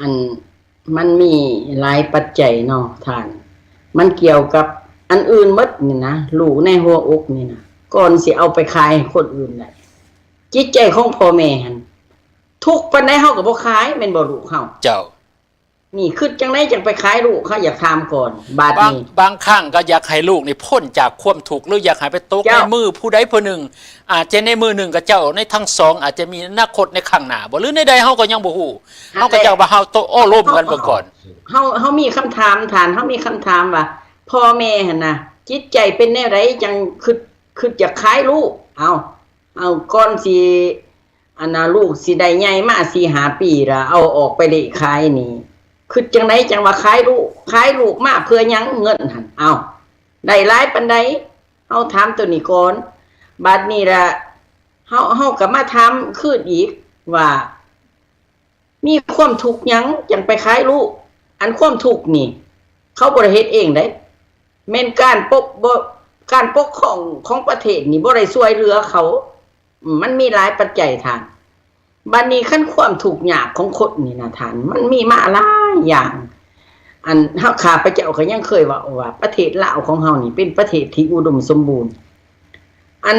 ອັນ ມັນມີຫຼາຍປັດໄຈເນາະທ່ານ ມັນກ່ຽວກັບອັນອື່ນໝົດນີ້ນະ ລູກໃນຫົວອົກນີ້ນະ ກ່ອນຊິເອົາໄປຂາຍໃຫ້ຄົນອື່ນໄດ້ ຈິດໃຈຂອງພໍ່ແມ່ຫັ້ນ ທຸກປານໃດເຮົາກໍບໍ່ຂາຍ ແມ່ນບໍ່ລູກເຮົາ? ເຈົ້າ. ນີ້ຄິດຈັ່ງໃດຈັ່ງໄປຂາຍລູກ ເຮົາຢາກຖາມກ່ອນ ບາດນີ້ ບາງ ບາງຄັ້ງກໍຢາກໃຫ້ລູກນີ້ພົ້ນຈາກຄວາມທຸກ ຫຼື ຢາກໃຫ້ໄປຕົກ ເຈົ້າ ໃນມືຜູ້ໃດຜູ້ໜຶ່ງ ອາດຈະໃນມື້ໜຶ່ງຂະເຈົ້າໃນທັງສອງອາດຈະມີອະນາຄົດໃນຂ້າງໜ້າບໍ່ ຫຼື ແນວໃດເຮົາກໍຍັງບໍ່ຮູ້ ເຮົາກໍຢາກວ່າເຮົາໂຕ້ໂອ້ລົມກັນເບິ່ງກ່ອນ ເຮົາ ເຮົາມີຄຳຖາມທ່ານ ເຮົາມີຄຳຖາມວ່າ ພໍ່ແມ່ຫັ້ນນະ ຈິດໃຈເປັນແນວໃດຈັ່ງຄິດ ຄິດຢາກຂາຍລູກ? ເອົາ ເອົາ ກ່ອນຊິ ອັນນ່າ ລູກຊິໄດ້ໃຫຍ່ມາສີ່ຫ້າປີລະ ເອົາອອກໄປເລຂາຍນີ້ ຄິດຈັ່ງໃດຈັ່ງວ່າຂາຍລູກ? ຂາຍລູກມາເພື່ອຫຍັງ? ເງິນຫັ້ນ ເອົ້າ ໄດ້ຫຼາຍປານໃດ? ເຮົາຖາມໂຕນີ້ກ່ອນ ບາດນີ້ລະ ເຮົາ ເຮົາກໍມາຖາມຄືນອີກວ່າ ມີຄວາມທຸກຫຍັງຈັ່ງໄປຂາຍລູກ? ອັນຄວາມທຸກນີ້ ເຂົາບໍ່ໄດ້ເຮັດເອງເດ້ ແມ່ນການປົກ ບໍ່ ການປົກຄອງຂອງປະເທດນີ້ບໍ່ໄດ້ຊ່ວຍເຫຼືອເຂົາ ອືມ ມັນມີຫຼາຍປັດໄຈທ່ານ. ບາດນີ້ຄັນຄວາມທຸກຍາກຂອງຄົນນີ້ນະທ່ານ ມັນມີມາຫຼາຍຢ່າງ. ອັນ ເຮົາ ຂ້າພະເຈົ້າກໍຍັງເຄີຍເວົ້າວ່າ ປະເທດລາວຂອງເຮົານີ້ເປັນປະເທດທີ່ອຸດົມສົມບູນ. ອັນ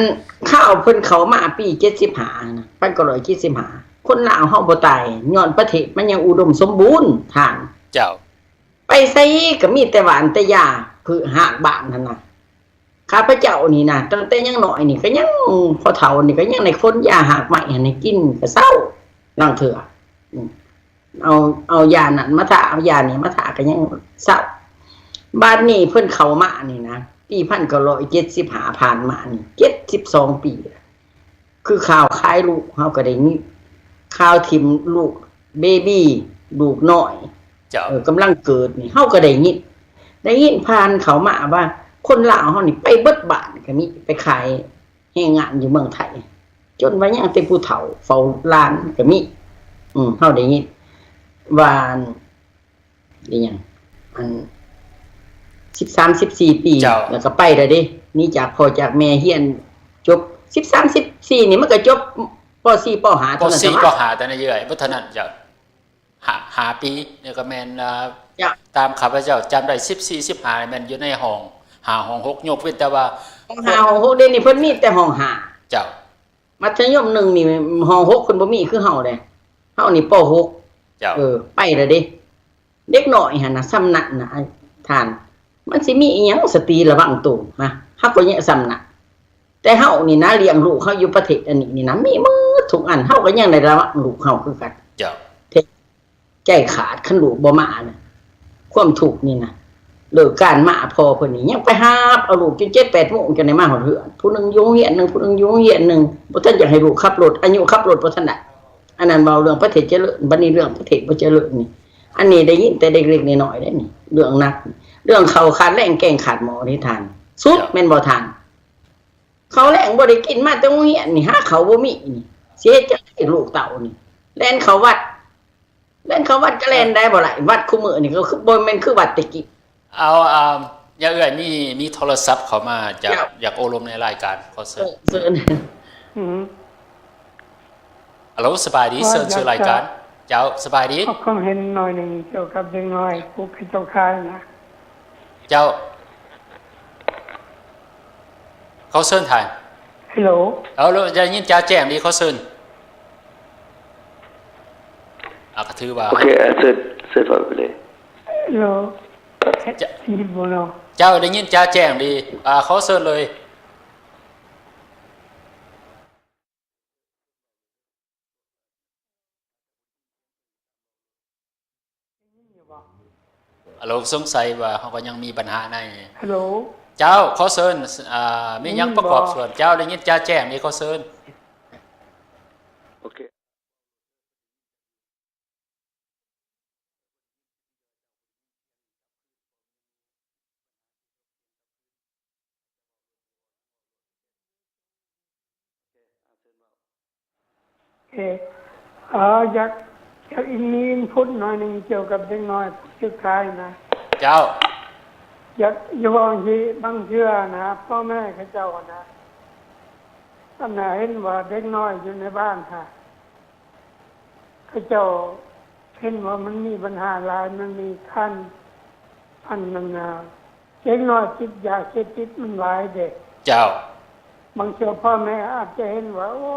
ຄາວເພິ່ນເຂົ້າມາປີເຈັດສິບຫ້ານະ ພັນເກົ້າຮ້ອຍເຈັດສິບຫ້າ ຄົນລາວເຮົາບໍ່ຕາຍ ຍ້ອນປະເທດມັນຍັງອຸດົມສົມບູນທ່ານ. ເຈົ້າ. ໄປໃສກໍມີແຕ່ຫວ່ານແຕ່ຢາ ພືຮາກບ້ານຫັ້ນນະ. ຂ້າພະເຈົ້ານີ້ນະ ຕັ້ງແຕ່ຍັງນ້ອຍນີ້ກໍຍັງ ພໍເຖົ້ານີ້ກໍຍັງໄດ້ຂົນຢາຮາກໄມ້ຫັ້ນໃຫ້ກິນກໍເຊົາ ລາງເທື່ອ ອືມ ເອົາ ເອົາຢານັ້ນມາທາ ເອົາຢານີ້ມາທາກໍຍັງເຊົາ. ບາດນີ້ເພິ່ນເຂົ້າມານີ້ນະ ປີພັນເກົ້າຮ້ອຍເຈັດສິບຫ້າຜ່ານມານີ້ ເຈັດສິບສອງປີ ຄືຂ່າວຂາຍລູກເຮົາກໍໄດ້ຍິນ ຂ່າວຖິ້ມລູກເບບີ ລູກນ້ອຍ ເຈົ້າ ເອີ ກຳລັງເກີດນີ້ ເຮົາກໍໄດ້ຍິນ ໄດ້ຍິນຜ່ານເຂົ້າມາວ່າ ຄົນລາວເຮົານີ້ໄປເບິດບ້ານກໍມີ ໄປຂາຍແຮງງານຢູ່ເມືອງໄທ ຈົນວ່າຍັງແຕ່ຜູ້ເຖົ້າເຝົ້າຫຼານກໍມີ. ອືມ ເຮົາໄດ້ຍິນວ່າ ອີຫຍັງ ອັນ ສິບສາມ ສິບສີ່ປີ ເຈົ້າ ແລ້ວກໍໄປແລ້ວເດ້ ໜີຈາກພໍ່ຈາກແມ່ ຮຽນຈົບ ສິບສາມ ສິບສີ່ນີ້ ມັນກໍຈົບ ປໍສີ່ ປໍຫ້າ ປໍສີ່ ປໍຫ້າ ເທົ່ານັ້ນ ແຕ່ນັ້ນເອື້ອຍ ບໍ່ເທົ່ານັ້ນ ເຈົ້າ ຫ້າ ຫ້າປີນີ້ກໍແມ່ນ ເອີ ເຈົ້າ ຕາມຂ້າພະເຈົ້າຈຳໄດ້ ສິບສີ່ ສິບຫ້າ ແມ່ນຢູ່ໃນຫ້ອງຫ້າ ຫ້ອງຫົກ ຍົກເວັ້ນແຕ່ວ່າຫ້ອງຫ້າ ຫ້ອງຫົກ ດຽວນີ້ເພິ່ນມີແຕ່ຫ້ອງຫ້າ ເຈົ້າ ມັດທະຍົມໜຶ່ງນີ້ ຫ້ອງຫົກເພິ່ນບໍ່ມີຄືເຮົາເດ້ ເຮົານີ້ ປໍຫົກ ເຈົ້າ ເອີ ໄປແລ້ວເດ້. ເດັກນ້ອຍຫັ້ນນະ ສ່ຳນັ້ນນະ ທ່ານ ມັນຊິມີອີຫຍັງສະຕິລະວັງໂຕ ຮະ ເຮົາກໍຍັງສ່ຳນັ້ນ. ແຕ່ເຮົານີ້ນະ ລ້ຽງລູກເຮົາຢູ່ປະເທດອັນນີ້ນີ້ນະ ມີໝົດທຸກອັນ ເຮົາກໍຍັງໄດ້ລະວັງລູກເຮົາຄືກັນ. ເຈົ້າ ໃຈຂາດ ຄັນລູກບໍ່ມານະ ຄວາມທຸກນີ້ນະ ເລີກການມາ ພໍ່ເພິ່ນນີ້ຍັງໄປຫາບເອົາລູກຈົນເຈັດແປດໂມງ ຈັ່ງໄດ້ມາຮອດເຮືອນ ຜູ້ໜຶ່ງຢູ່ໂຮງຮຽນໜຶ່ງ ຜູ້ໜຶ່ງຢູ່ໂຮງຮຽນໜຶ່ງ ບໍ່ທັນຢາກໃຫ້ລູກຂັບລົດ ອາຍຸຂັບລົດບໍ່ທັນໄດ້. ອັນນັ້ນເວົ້າເລື່ອງປະເທດຈະເລີນ ບັດນີ້ເລື່ອງປະເທດບໍ່ຈະເລີນນີ້ ອັນນີ້ໄດ້ຍິນແຕ່ເດັກໆນ້ອຍໆເດ້ນີ້ ເລື່ອງໜັກ ເລື່ອງເຂົ້າຂາດແລງແກງຂາດໝໍ້ນີ້ທ່ານ ສຸດແມ່ນບໍ່ທ່ານ? ເຂົ້າແລງບໍ່ໄດ້ກິນ ມາແຕ່ໂຮງຮຽນນີ້ ຫາເຂົ້າບໍ່ມີນີ້ ຊິເຮັດຈັ່ງໃດລູກເຕົ້ານີ້ ແລ່ນເຂົ້າວັດ ແລ່ນເຂົ້າວັດກໍແລ່ນໄດ້ບໍ່ຫຼາຍ ວັດຄູ່ມື້ນີ້ກໍຄື ບໍ່ແມ່ນຄືວັດແຕ່ກີ້. ເອົາ ອ່າ ຍາເອື້ອຍມີ ມີໂທລະສັບເຂົ້າມາຈາກ ຢາກໂອ້ລົມໃນລາຍການ ຂໍເຊີນ ເຊີນ ອືມ ອາໂລ ສະບາຍດີ ເຊີນສູ່ລາຍການ. ເຈົ້າ ສະບາຍດີ ຂໍຄວາມເຫັນໜ້ອຍໜຶ່ງກ່ຽວກັບເດັກນ້ອຍຜູ້ເຂົາເຈົ້າຂາຍນະ. ເຈົ້າ ຂໍເຊີນທ່ານ. ຮັລໂຫຼ ເອົາ ໄດ້ຍິນຈາແຈ້ງດີ ຂໍເຊີນ. ອ່າ ກໍຖືວ່າ ໂອເຄ ເຊີນ ເຊີນເວົ້າໄປເລີຍ. ເຈົ້າ ໄດ້ຍິນຈາແຈ້ງດີ ອ່າ ຂໍເຊີນເລີຍ. ອາໂລ ສົງໄສວ່າເຮົາກໍຍັງມີບັນຫາໃນ ເຈົ້າ ຂໍເຊີນ ອ່າ ມີຫຍັງປະກອບສ່ວນ ເຈົ້າ ໄດ້ຍິນຈາແຈ້ງດີ ຂໍເຊີນ. ໂອເຄ. ເອີ ຢາກ ຢາກອີກມີອິນພຸດໜ້ອຍໜຶ່ງກ່ຽວກັບເດັກນ້ອຍຜູ້ຖືກຂາຍນະ. ເຈົ້າ. ຢາກ ຢາກເວົ້າຈັ່ງຊີ້ ບາງເທື່ອນະ ພໍ່ແມ່ເຂົາເຈົ້ານະ ອັນນ່າ ເຫັນວ່າເດັກນ້ອຍຢູ່ໃນບ້ານຫັ້ນ ເຂົາເຈົ້າ ເຫັນວ່າມັນມີບັນຫາຫຼາຍ ມັນມີຄັນ ອັນນັ້ນນະ ເດັກນ້ອຍຕິດຢາເສບຕິດມັນຫຼາຍເດ້. ເຈົ້າ. ບາງເທື່ອພໍ່ແມ່ອາດຈະເຫັນວ່າ ໂອ້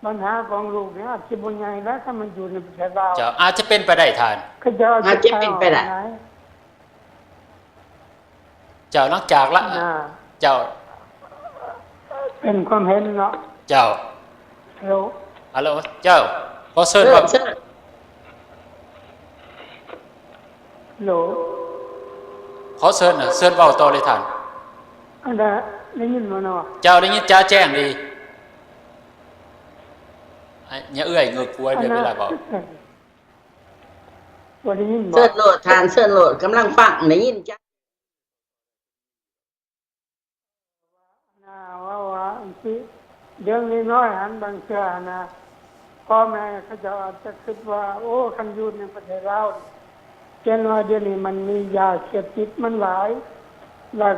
ບັນຫາຂອງລູກນີ້ອາດຊິບໍ່ໃຫຍ່ແລ້ວ ຄັນມັນຢູ່ໃນປະເທດລາວ. ເຈົ້າ ອາດຈະເປັນໄປໄດ້ທ່ານ. ເຂົາເຈົ້າອາດຈະເປັນໄປໄດ້. ເຈົ້າ ຫຼັງຈາກລະ ເຈົ້າ ເປັນຄວາມເຫັນເນາະ. ເຈົ້າ. ຮັລໂຫຼ ຮັລໂຫຼ ເຈົ້າ ຂໍເຊີນ ເອີ ເວົ້າ ເຊີນ ໂຫຼ ຂໍເຊີນນະ ເຊີນເວົ້າຕໍ່ເລີຍທ່ານ. ອັນນະ ໄດ້ຍິນບໍ່ເນາະ? ເຈົ້າ ໄດ້ຍິນຈະແຈ້ງດີ. ອາ ຢ່າເອື້ອຍເງີກກວຍເວລາເວົ້າ. ບໍ່ໄດ້ຍິນບໍ່? ເຊີນໂລດທ່ານ ເຊີນໂລດ ກຳລັງຟັງ ໄດ້ຍິນຈະ ນາ ເວົ້າວ່າຈັ່ງຊີ້ ເລື່ອງນ້ອຍໆຫັ້ນ ບາງເທື່ອຫັ້ນນະ ພໍ່ແມ່ເຂົາເຈົ້າອາດຈະຄິດວ່າ ໂອ້ ຄັນຢູ່ໃນປະເທດລາວ ເຊັ່ນວ່າດຽວນີ້ມັນມີຢາເສບຕິດມັນຫຼາຍ ແລ້ວ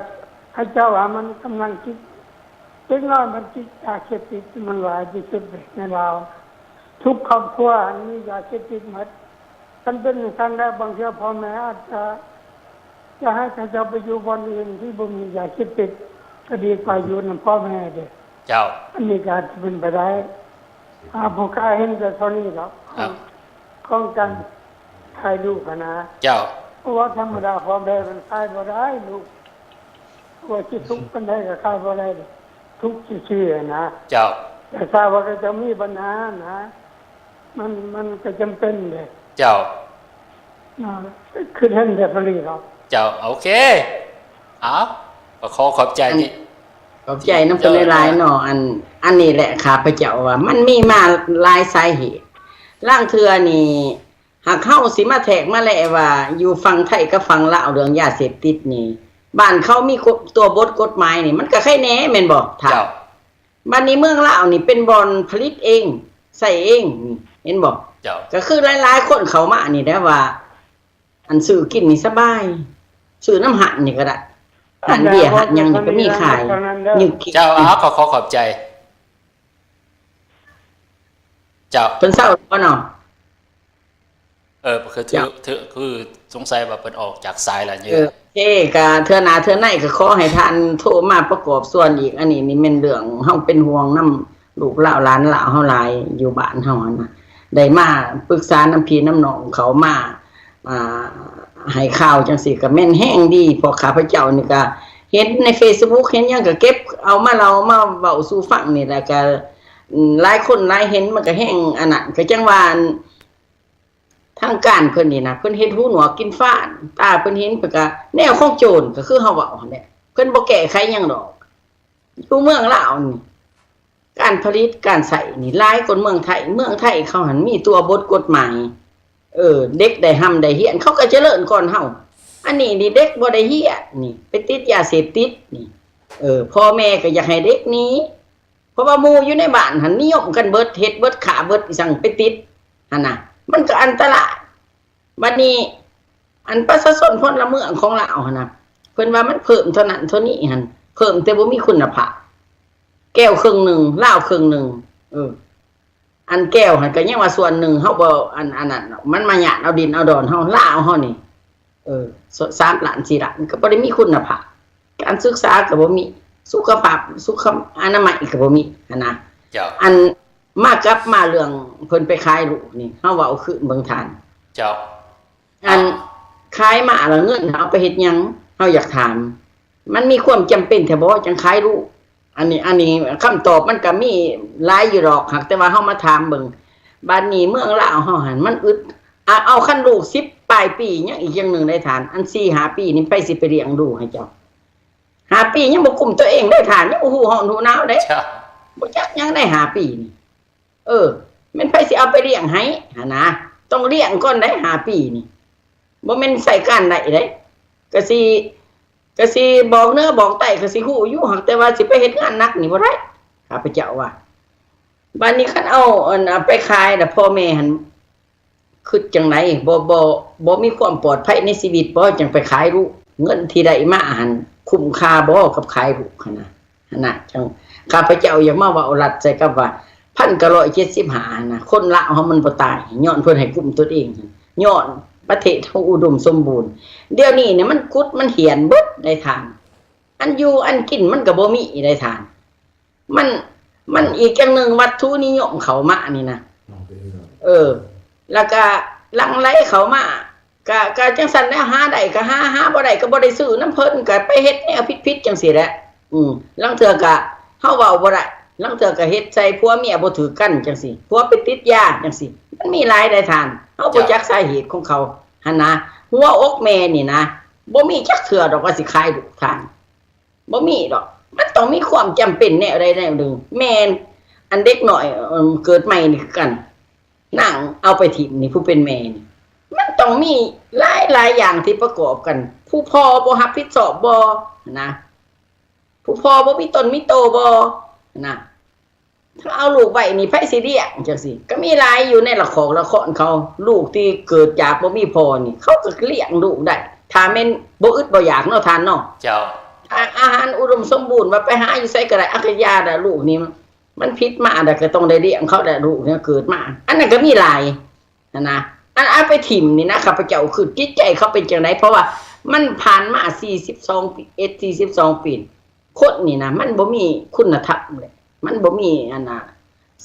ເຂົາເຈົ້າວ່າມັນກຳລັງຕິດ ເດັກນ້ອຍມັນຕິດຢາເສບຕິດມັນຫຼາຍທີ່ສຸດໃນລາວ. ທຸກຄອບຄົວມີຢາເສບຕິດໝົດ. ຄັນເປັນຈັ່ງຊັ້ນແລ້ວ ບາງເທື່ອພໍ່ແມ່ອາດຈະ ຈະໃຫ້ເຂົາເຈົ້າໄປຢູ່ບ່ອນອື່ນທີ່ບໍ່ມີຢາເສບຕິດ ກໍດີກວ່າຢູ່ນຳພໍ່ແມ່ເດ້. ເຈົ້າ. ອັນນີ້ກໍອາດຈະເປັນໄປໄດ້. ອາ ບໍ່ກ້າເຫັນແຕ່ເທົ່ານີ້ດອກ ເຈົ້າ ຂອງ ຂອງການຂາຍລູກຫັ້ນນະ. ເຈົ້າ. ເພາະວ່າທຳມະດາພໍ່ແມ່ມັນຂາຍບໍ່ໄດ້ລູກ ວ່າຊິທຸກປານໃດກໍຂາຍບໍ່ໄດ້ ທຸກຊື່ໆຫັ້ນນະ. ເຈົ້າ. ແຕ່ຖ້າວ່າເຂົາເຈົ້າມີບັນຫານະ ມັນ ມັນກໍຈຳເປັນເດ້. ເຈົ້າ. ອາ ຄືເຫັນແບບນີ້ເນາະ. ເຈົ້າ ໂອເຄ ເອົາ ກໍຂໍຂອບໃຈ ອັນນີ້ ຂອບໃຈນຳເພິ່ນຫຼາຍໆເນາະ. ອັນ ອັນນີ້ແຫຼະ ຂ້າພະເຈົ້າວ່າມັນມີມາຫຼາຍສາເຫດ ລາງເທື່ອນີ້ ຫາກເຮົາຊິມາແທກມາແລະວ່າ ຢູ່ຝັ່ງໄທກັບຝັ່ງລາວເລື່ອງຢາເສບຕິດນີ້ ບ້ານເຂົາມີກົດ ຕົວບົດກົດໝາຍນີ້ ມັນກໍໄຄແດ່ແມ່ນບໍ່ທ່ານ? ເຈົ້າ. ບັດນີ້ເມືອງລາວນີ້ເປັນບ່ອນຜະລິດເອງ ໃຊ້ເອງນີ້ ເຫັນບໍ່? ເຈົ້າ. ກໍຄືຫຼາຍໆຄົນເຂົ້າມານີ້ແຫຼະວ່າ ອັນຊື້ກິນນີ້ສະບາຍ ຊື້ນຳຮ້ານນີ້ກໍໄດ້ ຮ້ານເບຍຮ້ານຫຍັງນີ້ກໍມີຂາຍ ເຈົ້າ. ອາ ຂໍຂອບໃຈ ເຈົ້າ. ເພິ່ນເຊົາແລ້ວບໍ່ເນາະ? ເອີ ຄື ເຈົ້າ ຄືສົງໄສວ່າເພິ່ນອອກຈາກສາຍແລ້ວ. ເອີ ໂອເຄ ກະເທື່ອໜ້າເທື່ອໃນກໍຂໍໃຫ້ທ່ານໂທມາປະກອບສ່ວນອີກ. ອັນນີ້ນີ້ແມ່ນເລື່ອງເຮົາເປັນຫ່ວງນຳລູກລາວຫຼານລາວເຮົາຫຼາຍ ຢູ່ບ້ານເຮົາຫັ້ນນະ ໄດ້ມາປຶກສານຳພີ່ນຳນ້ອງເຂົາ ມາ ອ່າ ໃຫ້ຂ່າວຈັ່ງຊີ້ກໍແມ່ນແຮງດີ ເພາະຂ້າພະເຈົ້ານີ້ກໍເຫັນໃນເຟສບຸກ ເຫັນຫຍັງກໍເກັບເອົາມາເລົ່າມາເວົ້າສູ່ຟັງນີ້ແຫຼະ. ກໍ ອາ ຫຼາຍຄົນຫຼາຍເຫັນ ມັນກໍແຮງອັນນັ້ນ ກໍຈັ່ງວ່າ ທາງການເພິ່ນນີ້ນະ ເພິ່ນເຮັດຫູໜວກກິນຟານ ຕາເພິ່ນເຫັນ ເພິ່ນກະແນວຂອງໂຈນ ກໍຄືເຮົາເວົ້າຫັ້ນແຫຼະ ເພິ່ນບໍ່ແກ້ໄຂຫຍັງດອກ. ຢູ່ເມືອງລາວນີ້ ການຜະລິດການໃຊ້ນີ້ຫຼາຍກວ່າເມືອງໄທ. ເມືອງໄທເຂົາຫັ້ນມີຕົວບົດກົດໝາຍ ເອີ ເດັກໄດ້ຮ່ຳໄດ້ຮຽນ ເຂົາກໍຈະເລີນກ່ອນເຮົາ. ອັນນີ້ນີ້ເດັກບໍ່ໄດ້ຮຽນນີ້ ໄປຕິດຢາເສບຕິດນີ້ ເອີ ພໍ່ແມ່ກໍຢາກໃຫ້ເດັກໜີ ເພາະວ່າໝູ່ຢູ່ໃນບ້ານຫັ້ນນິຍົມກັນເບິດ ເຮັດເບິດ ຂ້າເບິດ ອີ່ສັງໄປຕິດຫັ້ນນະ ມັນກໍອັນຕະລາຍ. ບັດນີ້ ອັນປະຊາຊົນພົນລະເມືອງຂອງລາວຫັ້ນນະ ເພິ່ນວ່າມັນເພີ່ມເທົ່ານັ້ນເທົ່ານີ້ຫັ້ນ ເພີ່ມແຕ່ບໍ່ມີຄຸນນະພາບ ແກ້ວເຄິ່ງໜຶ່ງ ລາວເຄິ່ງໜຶ່ງ ເອີ ອັນແກ້ວຫັ້ນກໍຍັງວ່າສ່ວນໜຶ່ງເຮົາບໍ່ ອັນ ອັນນັ້ນ ມັນມາຍາດເອົາດິນເອົາດອນເຮົາ ລາວເຮົານີ້ ເອີ ສາມລ້ານ ສີ່ລ້ານ ມັນກໍບໍ່ໄດ້ມີຄຸນນະພາບ ການສຶກສາກໍບໍ່ມີ ສຸຂະພາບ ສຸຂະອະນາໄມກໍບໍ່ມີຫັ້ນນະ. ເຈົ້າ. ອັນ ມາກັບມາເລື່ອງເພິ່ນໄປຂາຍລູກນີ້ ເຮົາເວົ້າຄືນເບິ່ງທ່ານ. ເຈົ້າ. ອັນ ເອົາ ຂາຍມາແລ້ວເງິນເຮົາເອົາໄປເຮັດຫຍັງ? ເຮົາຢາກຖາມ ມັນມີຄວາມຈຳເປັນແທ້ບໍ່ ຈັ່ງຂາຍລູກ? ອັນນີ້ ອັນນີ້ຄຳຕອບມັນກໍມີຫຼາຍຢູ່ດອກ ຫາກແຕ່ວ່າເຮົາມາຖາມເບິ່ງ ບາດນີ້ເມືອງລາວເຮົາຫັ້ນມັນອຶດ ອາ ເອົາ ຄັນລູກສິບປາຍປີ ຍັງອີກຢ່າງໜຶ່ງໄດ໋ທ່ານ ອັນສີ່ຫ້າປີນີ້ໃຜຊິໄປລ້ຽງດູໃຫ້ເຈົ້າ? ຫ້າປີຍັງບໍ່ກຸ້ມຕົວເອງໄດ໋ທ່ານ ຍັງບໍ່ຮູ້ຮ້ອນຮູ້ໜາວເດ້ ເຈົ້າ ບໍ່ຈັກຫຍັງໄດ໋ຫ້າປີນີ້ ເອີ ແມ່ນໃຜຊິເອົາໄປລ້ຽງໃຫ້ຫັ້ນນະ ຕ້ອງລ້ຽງກ່ອນໄດ໋ຫ້າປີນີ້ ບໍ່ແມ່ນໃຊ້ການໄດ້ເດ້ ກະຊິ ກະຊິບອກເໜືອບອກໃຕ້ ກະຊິຮູ້ຢູ່ ຫາກແຕ່ວ່າຊິໄປເຮັດງານໜັກນີ້ບໍ່ໄດ້ ຂ້າພະເຈົ້າວ່າ. ບາດນີ້ຄັນເອົາ ອັນ ເອົາໄປຂາຍລະ ພໍ່ແມ່ຫັ້ນ ຄິດຈັ່ງໃດ? ບໍ່ ບໍ່ ບໍ່ມີຄວາມປອດໄພໃນຊີວິດບໍ່? ຈັ່ງໄປຂາຍລູກ ເງິນທີ່ໄດ້ມາຫັ້ນ ຄຸ້ມຄ່າບໍ່ກັບຂາຍລູກຫັ້ນນະ? ຫັ້ນນະ ຈັ່ງຂ້າພະເຈົ້າຢາກມາເວົ້າລັດໃສ່ກັບວ່າ ພັນເກົ້າຮ້ອຍເຈັດສິບຫ້ານະ ຄົນລາວເຮົາມັນບໍ່ຕາຍ ຍ້ອນເພິ່ນໃຫ້ກຸ້ມຕົນເອງ ຍ້ອນປະເທດເຮົາອຸດົມສົມບູນ. ດຽວນີ້ນີ້ມັນກຸດມັນຫ້ຽນເບິດໄດ໋ທ່ານ. ອັນຢູ່ອັນກິນມັນກໍບໍ່ມີໄດ໋ທ່ານ. ມັນ ມັນອີກຢ່າງໜຶ່ງ ວັດຖຸນິຍົມເຂົ້າມານີ້ນະ ເອີ ແລ້ວກະຫຼັ່ງໄຫຼເຂົ້າມາ ກະ ກະຈັ່ງຊັ້ນແຫຼະ ຫາໄດ້ກະຫາ ຫາບໍ່ໄດ້ກະບໍ່ໄດ້ຊື້ນຳເພິ່ນ ກະໄປເຮັດແນວຜິດໆຈັ່ງຊີ້ແຫຼະ. ອືມ ລາງເທື່ອກະເຮົາເວົ້າບໍ່ໄດ້ ລາງເທື່ອກະເຮັດໃສ່ຜົວເມຍບໍ່ຖືກກັນຈັ່ງຊີ້ ຜົວໄປຕິດຢາຈັ່ງຊີ້ ມັນມີຫຼາຍໄດ໋ທ່ານ. ເຮົາບໍ່ຈັກສາເຫດຂອງເຂົາຫັ້ນນະ. ຫົວອົກແມ່ນີ້ນະ ບໍ່ມີຈັກເທື່ອດອກວ່າຊິຂາຍລູກທ່ານ. ບໍ່ມີດອກ ມັນຕ້ອງມີຄວາມຈຳເປັນແນວໃດແນວໜຶ່ງ. ແມ່ນ ອັນເດັກນ້ອຍ ເອີ ເກີດໃໝ່ນີ້ຄືກັນ ນາງເອົາໄປຖິ້ມນີ້ ຜູ້ເປັນແມ່ນີ້ ມັນຕ້ອງມີຫຼາຍໆຢ່າງທີ່ປະກອບກັນ. ຜູ້ພໍ່ບໍ່ຮັບຜິດຊອບບໍ່ນະ ຜູ້ພໍ່ບໍ່ມີຕົນມີໂຕບໍ່ນະ ຖ້າເອົາລູກໄວ້ນີ້ໃຜຊິລ້ຽງ ຈັ່ງຊີ້ ກໍມີຫຼາຍຢູ່ໃນລະຄອກລະຄອນເຂົາ. ລູກທີ່ເກີດຈາກບໍ່ມີພໍ່ນີ້ ເຂົາກໍລ້ຽງລູກໄດ້ ຖ້າແມ່ນບໍ່ອຶດບໍ່ຢາກເນາະທ່ານເນາະ. ເຈົ້າ. ອາ ອາຫານອຸດົມສົມບູນ ວ່າໄປຫາຢູ່ໃສກໍໄດ້ ອາກະຢາລະ ລູກນີ້ມັນຜິດມາລະ ກໍຕ້ອງໄດ້ລ້ຽງເຂົາລະ ລູກນີ້ເກີດມາ ອັນນັ້ນກໍມີຫຼາຍຫັ້ນນະ. ອັນເອົາໄປຖິ້ມນີ້ນະ ຂ້າພະເຈົ້າຄິດຈິດໃຈເຂົາເປັນຈັ່ງໃດ ເພາະວ່າມັນຜ່ານມາສີ່ສິບສອງປີ ເອັດ ສີ່ສິບສອງປີ ຄົນນີ້ນະ ມັນບໍ່ມີຄຸນນະທຳເລີຍ ມັນບໍ່ມີອັນນ່າ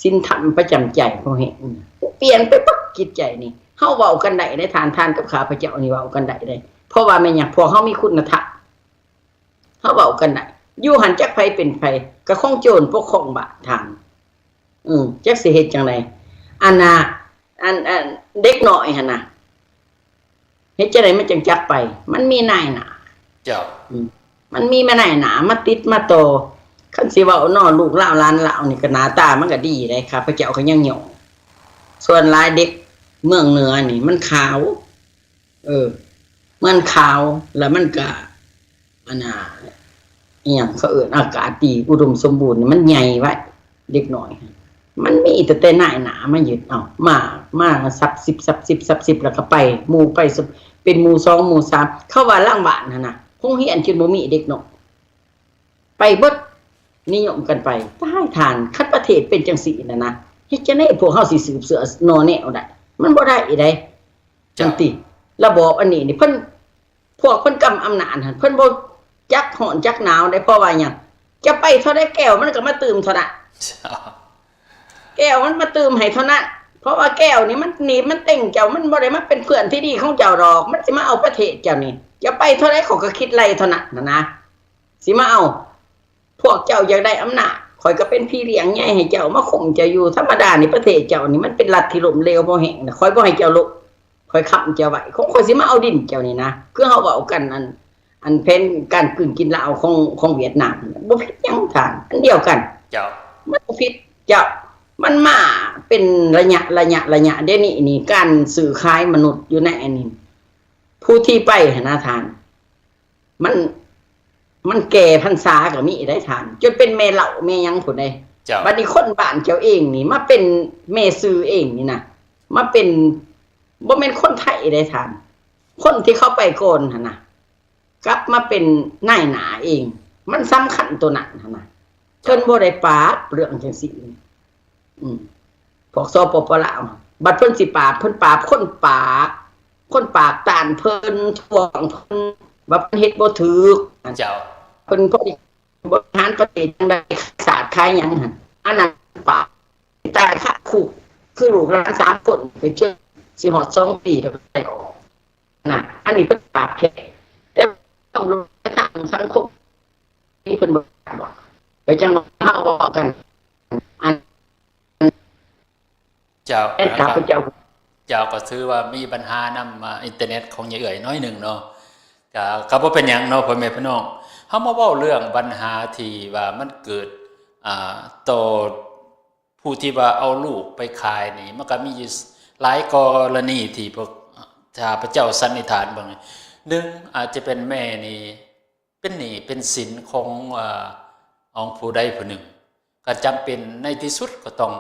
ສິນທຳປະຈຳໃຈຂອງເຮົາ ປ່ຽນໄປປັບຈິດໃຈນີ້. ເຮົາເວົ້າກັນໄດ້ເດ້ທ່ານ ທ່ານກັບຂ້າພະເຈົ້ານີ້ເວົ້າກັນໄດ້ເດ້ ເພາະວ່າແມ່ນຫຍັງ ພວກເຮົາມີຄຸນນະທຳ ເຮົາເວົ້າກັນໄດ້. ຢູ່ຫັ້ນຈັກໃຜເປັນໃຜ ກໍຂອງໂຈນປົກຄອງບ້ານທ່ານ. ອື ຈັກຊິເຮັດຈັ່ງໃດ ອັນນ່າ ອັນ ອັນເດັກນ້ອຍຫັ້ນນະ ເຮັດຈັ່ງໃດມັນຈັ່ງຈັກໄປ? ມັນມີນາຍໜ້າ. ເຈົ້າ. ອືມ ມັນມີມານາຍໜ້າມາຕິດມາຕໍ່. ຄັນຊິເວົ້າເນາະ ລູກລາວຫຼານລາວນີ້ກໍໜ້າຕາມັນກໍດີເດ້ ຂ້າພະເຈົ້າກໍຍັງຍ້ອງ. ສ່ວນຫຼາຍເດັກເມືອງເໜືອນີ້ມັນຂາວ ເອີ ມັນຂາວ ແລ້ວມັນກໍ ອັນນ່າ ອີ່ຫຍັງເຂົາເອີ້ນ ອາກາດດີ ອຸດົມສົມບູນ ມັນໃຫຍ່ໄວ ເດັກນ້ອຍ ມັນມີແຕ່ ແຕ່ນາຍໜ້າມາຍຶດເອົາ ມາ ມາສັບສິບ ສັບສິບ ສັບສິບ ແລ້ວກໍໄປ ໝູ່ໄປ ເປັນໝູ່ສອງ ໝູ່ສາມ ເຂົາວ່າຫຼັງບ້ານຫັ້ນນະ ໂຮງຮຽນຈົນບໍ່ມີເດັກນ້ອຍ ໄປເບິດ ນິຍົມກັນໄປ. ຕາຍທ່ານ ຄັນປະເທດເປັນຈັ່ງຊີ້ນະນະ ເຮັດຈັ່ງໃດພວກເຮົາຊິສືບເຊື້ອໜໍ່ແນວໄດ້? ມັນບໍ່ໄດ້ເດ້. ເຈົ້າ. ຈັ່ງຕິ ລະບອບອັນນີ້ນີ້ ເພິ່ນ ພວກເພິ່ນກຳອຳນາດຫັ້ນ ເພິ່ນບໍ່ຈັກຮ້ອນຈັກໜາວເດ້. ເພາະວ່າຫຍັງ? ຈະໄປເທົ່າໃດ ແກ້ວມັນກໍມາຕື່ມເທົ່ານັ້ນ. ແກ້ວມັນມາຕື່ມໃຫ້ເທົ່ານັ້ນ. ເພາະວ່າແກ້ວນີ້ມັນໜີບມັນເຕັງເຈົ້າ ມັນບໍ່ໄດ້ມາເປັນເພື່ອນທີ່ດີຂອງເຈົ້າດອກ. ມັນຊິມາເອົາປະເທດເຈົ້ານີ້. ຈະໄປເທົ່າໃດ ເຂົາກໍຄິດໄລ່ເທົ່ານັ້ນນະນະ. ຊິມາເອົາ ພວກເຈົ້າຢາກໄດ້ອຳນາດ ຂ້ອຍກໍເປັນພີ່ລ້ຽງໃຫຍ່ໃຫ້ເຈົ້າ ມາຄຸມເຈົ້າຢູ່. ທຳມະດານີ້ປະເທດເຈົ້ານີ້ມັນເປັນລັດທີ່ລົ້ມເຫຼວພໍແຮງນະ. ຂ້ອຍບໍ່ໃຫ້ເຈົ້າລົບ ຂ້ອຍຄ້ຳເຈົ້າໄວ້ ຂອງຂ້ອຍຊິມາເອົາດິນເຈົ້ານີ້ນະ. ຄືເຮົາເວົ້າກັນ ອັນ ອັນແຜນການກືນກິນລາວຂອງ ຂອງຫວຽດນາມ ບໍ່ຜິດຫຍັງທ່ານ ອັນດຽວກັນ. ເຈົ້າ. ມັນບໍ່ຜິດ ເຈົ້າ. ມັນມາເປັນໄລຍະ ໄລຍະ ໄລຍະ. ດຽວນີ້ນີ້ ການຊື້ຂາຍມະນຸດຢູ່ໃນອັນນີ້ ຜູ້ທີ່ໄປຫັ້ນນະທ່ານ ມັນ ມັນແກ່ພັນສາກໍມີໄດ້ທ່ານ ຈົນເປັນແມ່ເຖົ້າແມ່ຫຍັງພຸ້ນເດ້. ເຈົ້າ. ບັດນີ້ຄົນບ້ານເຈົ້າເອງນີ້ ມາເປັນແມ່ຊື່ເອງນີ້ນະ ມາເປັນ ບໍ່ແມ່ນຄົນໄທເດ້ທ່ານ ຄົນທີ່ເຂົາໄປກ່ອນຫັ້ນນະ ກັບມາເປັນນາຍໜ້າເອງ. ມັນສຳຄັນໂຕນັ້ນຫັ້ນນະ. ເຈົ້າ. ເພິ່ນບໍ່ໄດ້ປາບເລື່ອງຈັ່ງຊີ້. ອືມ ພວກ ສປປ ລາວ ບັດເພິ່ນຊິປາບ ເພິ່ນປາບຄົນປາກ ຄົນປາກຕ້ານເພິ່ນ ທວງເພິ່ນ ວ່າເພິ່ນເຮັດບໍ່ຖືກ. ເຈົ້າ. ເພິ່ນບໍລິຫານປະເທດຈັ່ງໃດ ຂາຍຊາດຂາຍຫຍັງຫັ້ນ ອັນນັ້ນປາບ. ຕາຍຄາຄຸກ ຄືລູກຫຼານສາມຄົນ ໄປເຈີ ຊິຮອດສອງປີແລ້ວກໍໄດ້ອອກນະ. ອັນນີ້ເພິ່ນປາບແທ້ ແຕ່ຕ້ອງລົງໄປທາງສັງຄົມ ນີ້ເພິ່ນບໍ່ບອກ ໄປຈັ່ງວ່າເຮົາເວົ້າກັນ ອັນ ເຈົ້າ ແມ່ນຂ້າພະເຈົ້າ. ເຈົ້າ ກໍຖືວ່າມີບັນຫານຳ ອ່າ ອິນເຕີເນັດຂອງຍາຍເອື້ອຍໜ້ອຍໜຶ່ງເນາະ. ກໍ ກໍບໍ່ເປັນຫຍັງເນາະ ພໍ່ແມ່ພີ່ນ້ອງ. ເຮົາມາເວົ້າເລື່ອງບັນຫາທີ່ວ່າມັນເກີດ ອ່າ ຕໍ່ຜູ້ທີ່ວ່າເອົາລູກໄປຂາຍນີ້ ມັນກໍມີຢູ່ຫຼາຍກໍລະນີທີ່ພວກ ຖ້າພະເຈົ້າສັນນິຖານເບິ່ງ ໜຶ່ງ ອາດຈະເປັນແມ່ນີ້ ເປັນໜີ້ເປັນສິນຂອງ ເອີ ຂອງຜູ້ໃດຜູ້ໜຶ່ງ ກໍຈຳເປັນໃນທີ່ສຸດກໍຕ້ອງ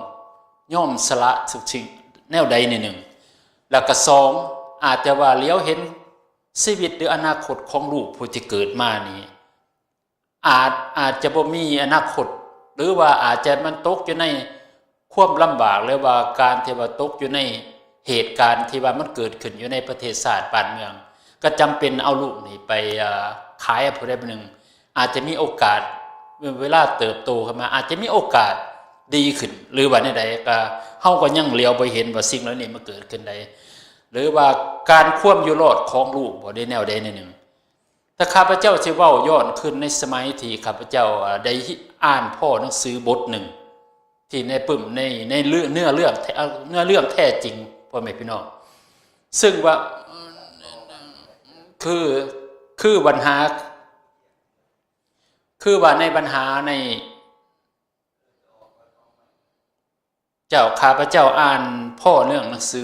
ຍອມສະຫຼະທຸກສິ່ງແນວໃດແນວໜຶ່ງ. ແລ້ວກໍສອງ ອາດຈະວ່າຫຼຽວເຫັນຊີວິດ ຫຼື ອະນາຄົດຂອງລູກຜູ້ທີ່ເກີດມານີ້ ອາດ ອາດຈະບໍ່ມີອະນາຄົດ ຫຼືວ່າອາດຈະມັນຕົກຢູ່ໃນ ຄວາມລຳບາກ ຫຼືວ່າການທີ່ວ່າຕົກຢູ່ໃນເຫດການທີ່ວ່າມັນເກີດຂຶ້ນຢູ່ໃນປະເທດຊາດບ້ານເມືອງ ກໍຈຳເປັນເອົາລູກນີ້ໄປ ເອີ່ ຂາຍໃຫ້ຜູ້ໃດຜູ້ໜຶ່ງ ອາດຈະມີໂອກາດ ເວລາເຕີບໂຕຂຶ້ນມາ ອາດຈະມີໂອກາດດີຂຶ້ນ ຫຼືວ່າແນວໃດ ກໍເຮົາກໍຍັງຫຼຽວບໍ່ເຫັນວ່າສິ່ງເຫຼົ່ານີ້ມັນເກີດຂຶ້ນໄດ້ ຫຼືວ່າການຄວາມຢູ່ລອດຂອງລູກບໍ ຫຼືແນວໃດແນວໜຶ່ງ. ຖ້າຂ້າພະເຈົ້າຊິເວົ້າຍ້ອນຄືນໃນສະໄໝທີ່ຂ້າພະເຈົ້າ ເອີ່ ໄດ້ອ່ານພໍ້ໜັງສືບົດໜຶ່ງ ທີ່ໃນປຶ້ມ ໃນ ໃນເນື້ອ ເນື້ອເລື່ອງແທ້ ເນື້ອເລື່ອງແທ້ຈິງ ພໍ່ແມ່ພີ່ນ້ອງ ເຊິ່ງວ່າ ຄື ຄືບັນຫາ ຄືວ່າໃນບັນຫາໃນ ເຈົ້າ ຂ້າພະເຈົ້າອ່ານພໍ້ເລື່ອງໜັງສື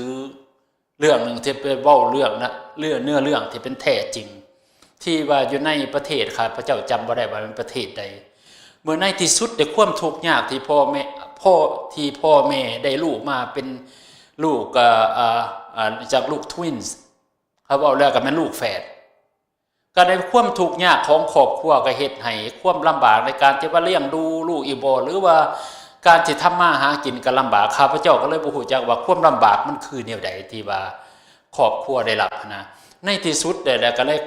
ເລື່ອງໜຶ່ງທີ່ໄປເວົ້າເລື່ອງນະ ເລື່ອງ ເນື້ອເລື່ອງທີ່ເປັນແທ້ຈິງ ທີ່ວ່າຢູ່ໃນປະເທດ ຂ້າພະເຈົ້າຈຳບໍ່ໄດ້ວ່າແມ່ນປະເທດໃດ ເມື່ອໃນທີ່ສຸດໄດ້ຄວາມທຸກຍາກທີ່ພໍ່ແມ່ ພໍ່ ທີ່ພໍ່ແມ່ໄດ້ລູກມາເປັນລູກ ເອີ່ ເອີ່ ເອີ່ ຈາກລູກ twins ເຮົາເວົ້າແລ້ວກໍແມ່ນລູກແຝດ ກໍໃນຄວາມທຸກຍາກຂອງຄອບຄົວ ກໍເຮັດໃຫ້ຄວາມລຳບາກໃນການທີ່ວ່າລ້ຽງດູລູກອີກບໍ່ ຫຼືວ່າການທີ່ທຳມາຫາກິນກໍລຳບາກ ຂ້າພະເຈົ້າກໍເລີຍບໍ່ຮູ້ຈັກວ່າຄວາມລຳບາກມັນຄືແນວໃດ ທີ່ວ່າຄອບຄົວໄດ້ຮັບຫັ້ນນະ. ໃນທີ່ສຸດແລ້ວກໍເລີຍ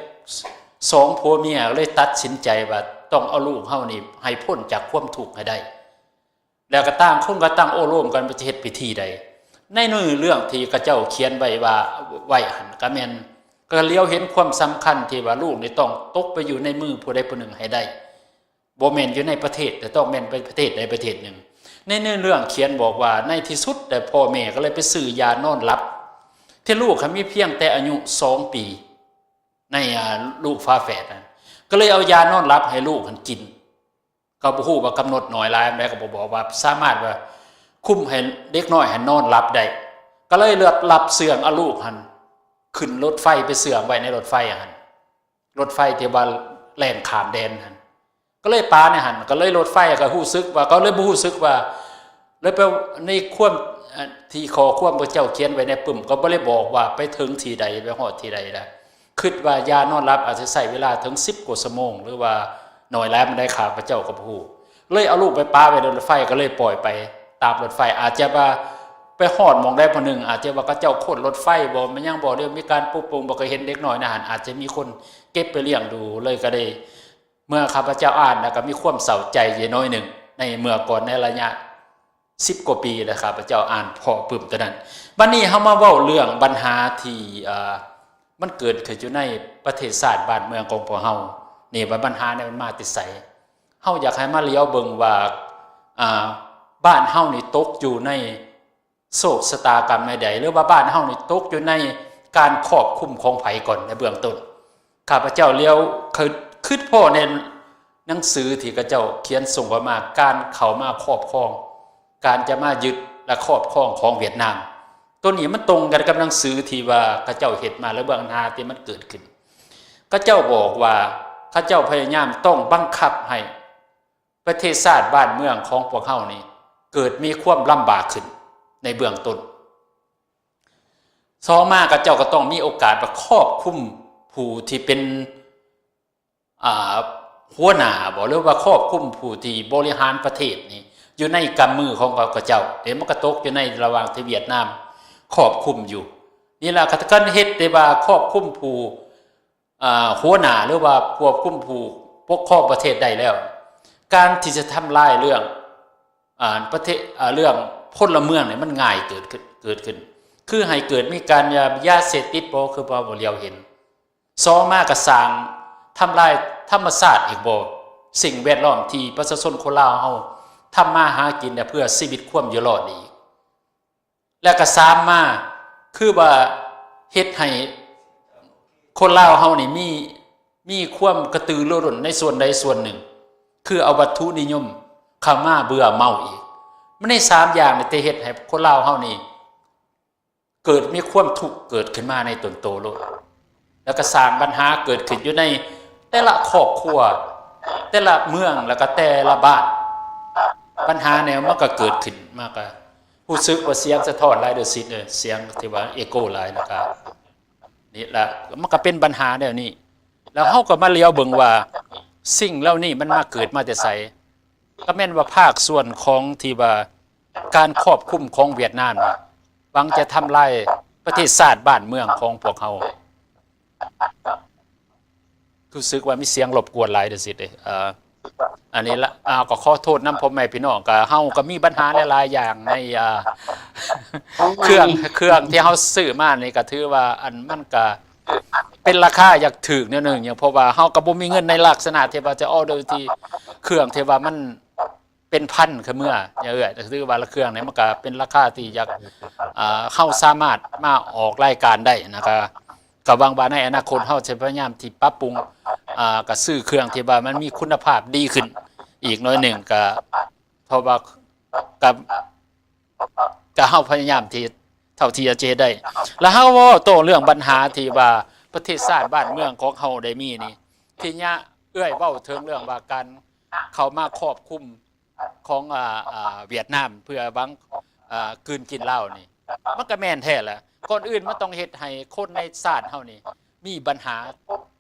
ສອງຜົວເມຍກໍເລີຍຕັດສິນໃຈວ່າຕ້ອງເອົາລູກເຮົານີ້ໃຫ້ພົ້ນຈາກຄວາມທຸກໃຫ້ໄດ້ ແລ້ວກໍຕ່າງຄົນກໍຕ່າງໂອ້ລົມກັນວ່າຈະເຮັດພິທີໃດ. ໃນເນື້ອເລື່ອງທີ່ເຂົາເຈົ້າຂຽນໄວ້ວ່າ ໄວ້ຫັ້ນກໍແມ່ນ ກໍຫຼຽວເຫັນຄວາມສຳຄັນທີ່ວ່າລູກນີ້ຕ້ອງຕົກໄປຢູ່ໃນມືຜູ້ໃດຜູ້ໜຶ່ງໃຫ້ໄດ້ ບໍ່ແມ່ນຢູ່ໃນປະເທດ ແຕ່ຕ້ອງແມ່ນໄປປະເທດໃດປະເທດໜຶ່ງ. ໃນເນື້ອເລື່ອງຂຽນບອກວ່າ ໃນທີ່ສຸດແລ້ວພໍ່ແມ່ກໍເລີຍໄປຊື້ຢານອນຫຼັບ ທີ່ລູກຫັ້ນມີພຽງແຕ່ອາຍຸສອງປີ ໃນ ອາ ລູກຝາແຝດນັ້ນ ກໍເລີຍເອົາຢານອນຫຼັບໃຫ້ລູກຫັ້ນກິນ. ກໍບໍ່ຮູ້ວ່າກຳນົດໜ້ອຍຫຼາຍປານໃດ ກໍບໍ່ບອກ ວ່າສາມາດວ່າຄຸມໃຫ້ເດັກນ້ອຍຫັ້ນນອນຫຼັບໄດ້ ກໍເລີຍລັບ ລັບເຊື່ອງເອົາລູກຫັ້ນຂຶ້ນລົດໄຟໄປເຊື່ອງໄວ້ໃນລົດໄຟຫັ້ນ ລົດໄຟທີ່ວ່າແລ່ນຂ້າມແດນຫັ້ນ ກໍເລີຍປະໃນຫັ້ນ ກໍເລີຍລົດໄຟກໍຮູ້ສຶກວ່າ ກໍເລີຍບໍ່ຮູ້ສຶກວ່າ ແລ້ວໄປໃນຄວາມ ອາ ທີ່ຂໍ້ຄວາມພະເຈົ້າຂຽນໄວ້ໃນປຶ້ມ ກໍບໍ່ໄດ້ບອກວ່າໄປເຖິງທີ່ໃດ ໄປຮອດທີ່ໃດລະ ຄິດວ່າຢານອນຫຼັບອາດຈະໃຊ້ເວລາເຖິງສິບກວ່າຊົ່ວໂມງ ຫຼືວ່າໜ້ອຍຫຼາຍປານໃດ ຂ້າພະເຈົ້າກໍບໍ່ຮູ້ ເລີຍເອົາລູກໄປປະໄວ້ໃນລົດໄຟ ກໍເລີຍປ່ອຍໄປຕາມລົດໄຟ ອາດຈະວ່າໄປຮອດໝ່ອງໃດໝ່ອງໜຶ່ງ ອາດຈະວ່າເຂົາເຈົ້າຄົ້ນລົດໄຟບໍ ແມ່ນຫຍັງບໍ ຫຼືມີການປຸກປຸງບໍ ກໍເຫັນເດັກນ້ອຍໃນຫັ້ນ ອາດຈະມີຄົນເກັບໄປລ້ຽງດູ ເລີຍກໍໄດ້ ເມື່ອຂ້າພະເຈົ້າອ່ານແລ້ວກໍມີຄວາມເສົ້າໃຈຢູ່ໜ້ອຍໜຶ່ງ ໃນເມື່ອກ່ອນໃນໄລຍະ ສິບກວ່າປີແລ້ວ ຂ້າພະເຈົ້າອ່ານພໍ້ປຶ້ມຕົວນັ້ນ. ບັດນີ້ເຮົາມາເວົ້າເລື່ອງບັນຫາທີ່ ເອີ່ ມັນເກີດຂຶ້ນຢູ່ໃນປະເທດຊາດບ້ານເມືອງຂອງພວກເຮົານີ້ ວ່າບັນຫານີ້ມັນມາແຕ່ໃສ? ເຮົາຢາກໃຫ້ມາຫຼຽວເບິ່ງວ່າ ອາ ບ້ານເຮົານີ້ຕົກຢູ່ໃນໂຊກຊະຕາກຳໃດໆ ຫຼືວ່າບ້ານເຮົານີ້ຕົກຢູ່ໃນການຄອບຄຸມຂອງໃຜກ່ອນໃນເບື້ອງຕົ້ນ? ຂ້າພະເຈົ້າຫຼຽວຄິດ ຄິດພໍ້ໃນໜັງສືທີ່ເຂົາເຈົ້າຂຽນສົ່ງເຂົ້າມາ ການເຂົ້າມາຄອບຄອງ ການຈະມາຍຶດ ແລະ ຄອບຄອງຂອງຫວຽດນາມ ໂຕນີ້ມັນຕົງກັນກັບໜັງສືທີ່ວ່າເຂົາເຈົ້າເຮັດມາ ແລະ ບັນຫາທີ່ມັນເກີດຂຶ້ນ. ເຂົາເຈົ້າບອກວ່າ ເຂົາເຈົ້າພະຍາຍາມຕ້ອງບັງຄັບໃຫ້ປະເທດຊາດບ້ານເມືອງຂອງພວກເຮົານີ້ ເກີດມີຄວາມລຳບາກຂຶ້ນໃນເບື້ອງຕົ້ນ. ສອງມາ ເຂົາເຈົ້າກໍຕ້ອງມີໂອກາດມາຄອບຄຸມຜູ້ທີ່ເປັນ ອ່າ ຫົວໜ້າບໍ ຫຼືວ່າຄອບຄຸມຜູ້ທີ່ບໍລິຫານປະເທດນີ້ ຢູ່ໃນກຳມືຂອງເຂົາເຈົ້າ ແຕ່ມັນກໍຕົກຢູ່ໃນລະຫວ່າງທີ່ຫວຽດນາມຄອບຄຸມຢູ່. ນີ້ລະ ຄັນເຮັດໄດ້ວ່າຄອບຄຸມຜູ້ ອ່າ ຫົວໜ້າ ຫຼືວ່າຄວບຄຸມຜູ້ປົກຄອງປະເທດໄດ້ແລ້ວ ການທີ່ຈະທຳລາຍເລື່ອງ ອ່າ ປະເທດ ອ່າ ເລື່ອງພົນລະເມືອງນີ້ ມັນງ່າຍເກີດຂຶ້ນ ເກີດຂຶ້ນ ຄືໃຫ້ເກີດມີການ ຢາ ຢາເສບຕິດບໍ ຄືວ່າບໍ່ຫຼຽວເຫັນ. ສອງມາກໍສ້າງ ທຳລາຍທຳມະຊາດອີກບໍ ສິ່ງແວດລ້ອມທີ່ປະຊາຊົນຄົນລາວເຮົາທຳມາຫາກິນ ແລະ ເພື່ອຊີວິດຄວາມຢູ່ລອດນີ້ອີກ. ແລະ ກໍສາມມາ ຄືວ່າເຮັດໃຫ້ຄົນລາວເຮົານີ້ມີ ມີຄວາມກະຕືລືລົ້ນໃນສ່ວນໃດສ່ວນໜຶ່ງ ຄືເອົາວັດຖຸນິຍົມເຂົ້າມາເບື່ອເມົາອີກ. ມັນໃນສາມຢ່າງນີ້ ທີ່ເຮັດໃຫ້ຄົນລາວເຮົານີ້ ເກີດມີຄວາມທຸກເກີດຂຶ້ນມາໃນຕົນໂຕໂລດ ແລ້ວກໍສ້າງບັນຫາເກີດຂຶ້ນຢູ່ໃນແຕ່ລະຄອບຄົວ ແຕ່ລະເມືອງ ແລ້ວກໍແຕ່ລະບ້ານ. ບັນຫາແນວມັນກໍເກີດຂຶ້ນມາ ກໍຮູ້ສຶກວ່າສຽງສະທ້ອນຫຼາຍເດີ ຊິດເດີ ສຽງທີ່ວ່າເອໂກຫຼາຍ ແລ້ວກໍນີ້ລະ ມັນກໍເປັນບັນຫາແນວນີ້. ແລ້ວເຮົາກໍມາຫຼຽວເບິ່ງວ່າ ສິ່ງເຫຼົ່ານີ້ມັນມາເກີດມາແຕ່ໃສ? ກໍແມ່ນວ່າພາກສ່ວນຂອງທີ່ວ່າ ການຄອບຄຸມຂອງຫວຽດນາມນີ້ ຫວັງຈະທຳລາຍປະເທດຊາດບ້ານເມືອງຂອງພວກເຮົາ. ຮູ້ສຶກວ່າມີສຽງລົບກວນຫຼາຍເດີຊິເດ. ເອີ ອັນນີ້ລະ ເອົາ ກໍຂໍໂທດນຳພໍ່ແມ່ພີ່ນ້ອງ. ກໍເຮົາກໍມີບັນຫາຫຼາຍໆຢ່າງໃນ ເອີ ເຄື່ອງ ເຄື່ອງທີ່ເຮົາຊື້ມານີ້ ກໍຖືວ່າ ອັນ ມັນກໍເປັນລາຄາຢາກຖືກແນວໜຶ່ງຢູ່ ເພາະວ່າເຮົາກໍບໍ່ມີເງິນໃນລັກສະນະທີ່ວ່າຈະອໍເດີທີ່ເຄື່ອງທີ່ວ່າມັນ ເປັນພັນຄືເມືອ ເອື້ອຍ ຖືວ່າລະເຄື່ອງນີ້ມັນກະເປັນລາຄາທີ່ຢາກ ອ່າ ເຮົາສາມາດມາອອກລາຍການໄດ້ນະ. ກະ ກະຫວັງວ່າໃນອະນາຄົດເຮົາຈະພະຍາຍາມທີ່ປັບປຸງ ອ່າ ກະຊື້ເຄື່ອງທີ່ວ່າມັນມີຄຸນນະພາບດີຂຶ້ນອີກໜ້ອຍໜຶ່ງ. ກະ ເພາະວ່າ ກະ ກະເຮົາພະຍາຍາມທີ່ເທົ່າທີ່ຈະເຮັດໄດ້. ລະເຮົາເວົ້າຕໍ່ເລື່ອງບັນຫາທີ່ວ່າປະເທດຊາດບ້ານເມືອງຂອງເຮົາໄດ້ມີນີ້ ທີ່ຍະເອື້ອຍເວົ້າເຖິງເລື່ອງວ່າການເຂົ້າມາຄອບຄຸມ ຂອງ ອ່າ ອ່າ ຫວຽດນາມ ເພື່ອຫວັງ ອ່າ ກືນກິນລາວນີ້ ມັນກະແມ່ນແທ້ລະ. ກ່ອນອື່ນມັນຕ້ອງເຮັດໃຫ້ຄົນໃນຊາດເຮົານີ້ມີບັນຫາ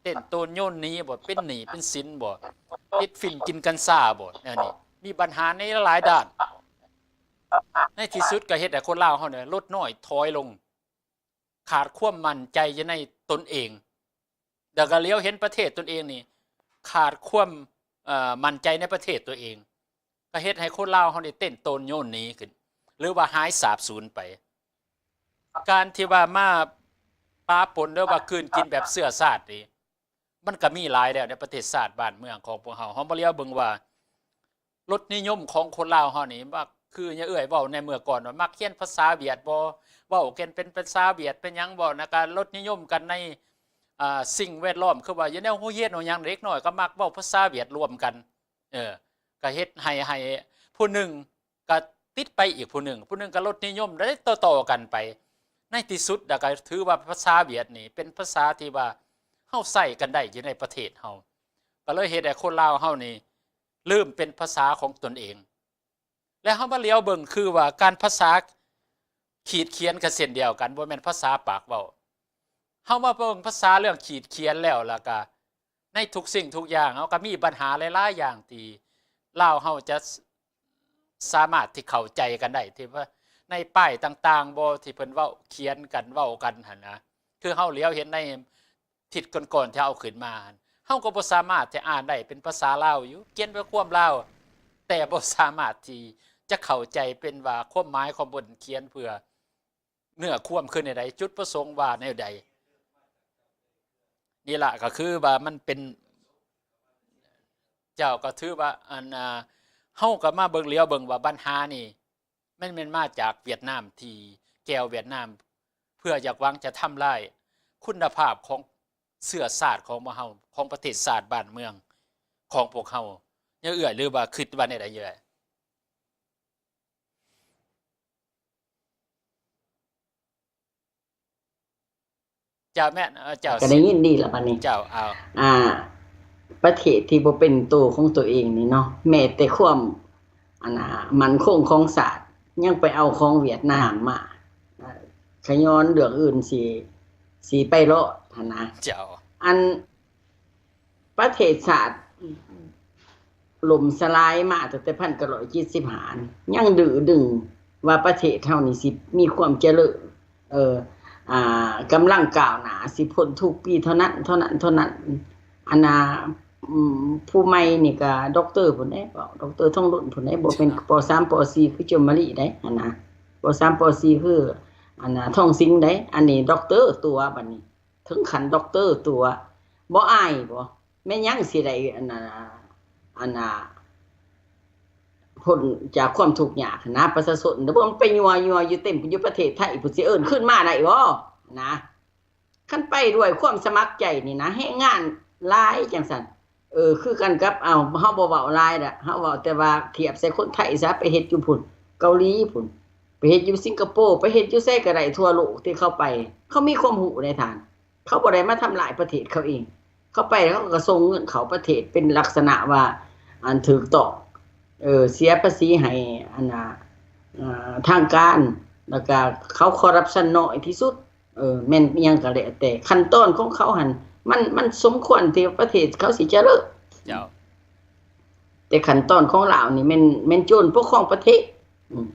ເຕັ້ນໂຕນໂຍນໜີບໍ່ ເປັນໜີ້ເປັນສິນບໍ່ ຕິດຝິ່ນກິນກັນຊາບໍ່ ແນວນີ້ ມີບັນຫາໃນຫຼາຍໆດ້ານ. ໃນທີ່ສຸດກະເຮັດໃຫ້ຄົນລາວເຮົານີ້ລົດນ້ອຍຖອຍລົງ ຂາດຄວາມໝັ້ນໃຈຢູ່ໃນຕົນເອງ ແລ້ວກໍຫຼຽວເຫັນປະເທດຕົນເອງນີ້ຂາດຄວາມ ເອີ ໝັ້ນໃຈໃນປະເທດຕົວເອງ ກໍເຮັດໃຫ້ຄົນລາວເຮົານີ້ເຕັ້ນໂຕນໂຍນໜີຂຶ້ນ ຫຼືວ່າຫາຍສາບສູນໄປ. ການທີ່ວ່າມາປະປົນ ຫຼືວ່າກືນກິນແບບເຊື້ອຊາດນີ້ ມັນກໍມີຫຼາຍແລ້ວໃນປະເທດຊາດບ້ານເມືອງຂອງພວກເຮົາ. ເຮົາມາຫຼຽວເບິ່ງວ່າ ລົດນິຍົມຂອງຄົນລາວເຮົານີ້ ມັກ ຄືຍາເອື້ອຍເວົ້າໃນເມື່ອກ່ອນວ່າ ມັກຮຽນພາສາຫວຽດບໍ່ ເວົ້າກັນເປັນພາສາຫວຽດເປັນຫຍັງບໍ່ນະ ກະລົດນິຍົມກັນໃນ ອ່າ ສິ່ງແວດລ້ອມ ຄືວ່າຢູ່ໃນໂຮງຮຽນໂຮງຫຍັງ ເດັກນ້ອຍກໍມັກເວົ້າພາສາຫວຽດລວມກັນ. ເອີ ກະເຮັດໃຫ້ ໃຫ້ຜູ້ໜຶ່ງກະຕິດໄປອີກຜູ້ໜຶ່ງ ຜູ້ໜຶ່ງກະລົດນິຍົມ ແລະ ຕໍ່ໆກັນໄປ. ໃນທີ່ສຸດລະກະຖືວ່າພາສາຫວຽດນີ້ເປັນພາສາທີ່ວ່າເຮົາໃຊ້ກັນໄດ້ຢູ່ໃນປະເທດເຮົາ ກໍເລີຍເຮັດໃຫ້ຄົນລາວເຮົານີ້ ເລີ່ມເປັນພາສາຂອງຕົນເອງ. ແລ້ວເຮົາມາຫຼຽວເບິ່ງຄືວ່າການພາສາຂີດຂຽນກໍເຊັ່ນດຽວກັນ ບໍ່ແມ່ນພາສາປາກເວົ້າ. ເຮົາມາເບິ່ງພາສາເລື່ອງຂີດຂຽນແລ້ວ ແລ້ວກະໃນທຸກສິ່ງທຸກຢ່າງ ເຮົາກໍມີບັນຫາຫຼາຍໆຢ່າງທີ່ລາວເຮົາຈະສາມາດທີ່ເຂົ້າໃຈກັນໄດ້ ທີ່ວ່າໃນປ້າຍຕ່າງໆບໍ່ ທີ່ເພິ່ນເວົ້າຂຽນກັນເວົ້າກັນຫັ້ນນະ ຄືເຮົາຫຼຽວເຫັນໃນ ທິດກ່ອນໆທີ່ເຮົາເອົາຂຶ້ນມາ ເຮົາກໍບໍ່ສາມາດຈະອ່ານໄດ້ເປັນພາສາລາວຢູ່ ຂຽນເປັນຄວາມລາວ ແຕ່ບໍ່ສາມາດທີ່ຈະເຂົ້າໃຈເປັນວ່າຄວາມໝາຍຂອງບົດຂຽນເພື່ອເນື້ອຄວາມຄືແນວໃດ ຈຸດປະສົງວ່າແນວໃດ. ນີ້ລະກໍຄືວ່າມັນເປັນ ເຈົ້າ ກໍຖືວ່າ ອັນ ອ່າ ເຮົາກໍມາເບິ່ງ ຫຼຽວເບິ່ງວ່າບັນຫານີ້ ມັນແມ່ນມາຈາກຫວຽດນາມ ທີ່ແກ່ວຫວຽດນາມ ເພື່ອຢາກຫວັງຈະທຳລາຍຄຸນນະພາບຂອງເຊື້ອຊາດຂອງພວກເຮົາ ຂອງປະເທດຊາດບ້ານເມືອງຂອງພວກເຮົາ. ຍາເອື້ອຍ ຫຼືວ່າຄິດວ່າແນວໃດເອື້ອຍ? ເຈົ້າ ແມ່ນ ເອີ ເຈົ້າ ກໍໄດ້ຍິນດີລະບາດນີ້ ເຈົ້າ ເອົາ ອ່າ ປະເທດທີ່ບໍ່ເປັນໂຕຂອງຕົວເອງນີ້ເນາະ ແມ້ແຕ່ຄວາມ ອັນນ່າ ໝັ້ນຄົງຂອງຊາດ ຍັງໄປເອົາຂອງຫວຽດນາມມາ ເອີ ຂະຍ້ອນເລື່ອງອື່ນຊິ ຊິໄປລອດຫັ້ນນະ ເຈົ້າ ອັນ ປະເທດຊາດລົ້ມສະຫຼາຍມາຕັ້ງແຕ່ພັນເກົ້າຮ້ອຍເຈັດສິບຫ້າ ຍັງດື້ດຶງວ່າປະເທດເຮົານີ້ຊິມີຄວາມຈະເລີນ ເອີ ອ່າ ກຳລັງກ້າວໜ້າ ຊິພົ້ນທຸກປີເທົ່ານັ້ນ ເທົ່ານັ້ນ ເທົ່ານັ້ນ ອັນນ່າ ອືມ ຜູ້ໃໝ່ນີ້ກະດັອກເຕີພຸ້ນເດ້ ເວົ້າດັອກເຕີທອງລຸນພຸ້ນເດ້ ບໍ່ແມ່ນ ເຈົ້າ ປໍສາມ ປໍສີ່ ຄືຈົມມະລີເດ້ ອັນນ່າ ປໍສາມ ປໍສີ່ ຄື ອັນນ່າ ທອງສິງເດ້ ອັນນີ້ດັອກເຕີຕົວະ ບັດນີ້ ເຖິງຂັ້ນດັອກເຕີຕົວະ ບໍ່ອາຍບໍ? ແມ່ນຫຍັງຊິໄດ້ ອັນນ່າ ອັນນ່າ ພົ້ນຈາກຄວາມທຸກຍາກຫັ້ນນະ ປະຊາຊົນ ແຕ່ບໍ່ມັນໄປຍົວໆຢູ່ເຕັມຢູ່ປະເທດໄທ ຜູ້ຊິເອີ້ນຄືນມາໄດ້ບໍນະ? ຄັນໄປດ້ວຍຄວາມສະໝັກໃຈນີ້ນະ ແຮງງານຫຼາຍຈັ່ງຊັ້ນ ເອີ ຄືກັນກັບ ເອົາ ເຮົາບໍ່ເວົ້າຫຼາຍລະ ເຮົາເວົ້າແຕ່ວ່າທຽບໃສ່ຄົນໄທຊະ ໄປເຮັດຢູ່ພຸ້ນ ເກົາຫຼີພຸ້ນ ໄປເຮັດຢູ່ສິງກະໂປ ໄປເຮັດຢູ່ໃສກໍໄດ້ທົ່ວໂລກທີ່ເຂົາໄປ ເຂົາມີຄວາມຮູ້ໃດທ່ານ ເຂົາບໍ່ໄດ້ມາທຳລາຍປະເທດເຂົາເອງ ເຂົາໄປເຂົາກໍສົ່ງເງິນເຂົ້າປະເທດ ເປັນລັກສະນະວ່າ ອັນ ຖືກຕ້ອງ ເອີ ເສຍພາສີໃຫ້ ອັນນ່າ ເອີ ທາງການ ແລ້ວກໍເຂົາຄໍຣັບຊັນນ້ອຍທີ່ສຸດ ເອີ ແມ່ນອີຫຍັງກໍແລ້ວແຕ່ ຂັ້ນຕອນຂອງເຂົາຫັ້ນ ມັນ ມັນສົມຄວນທີ່ປະເທດເຂົາຊິຈະເລີນ ເຈົ້າ ແຕ່ຂັ້ນຕອນຂອງລາວນີ້ແມ່ນ ແມ່ນໂຈນປົກຄອງປະເທດ ອືມ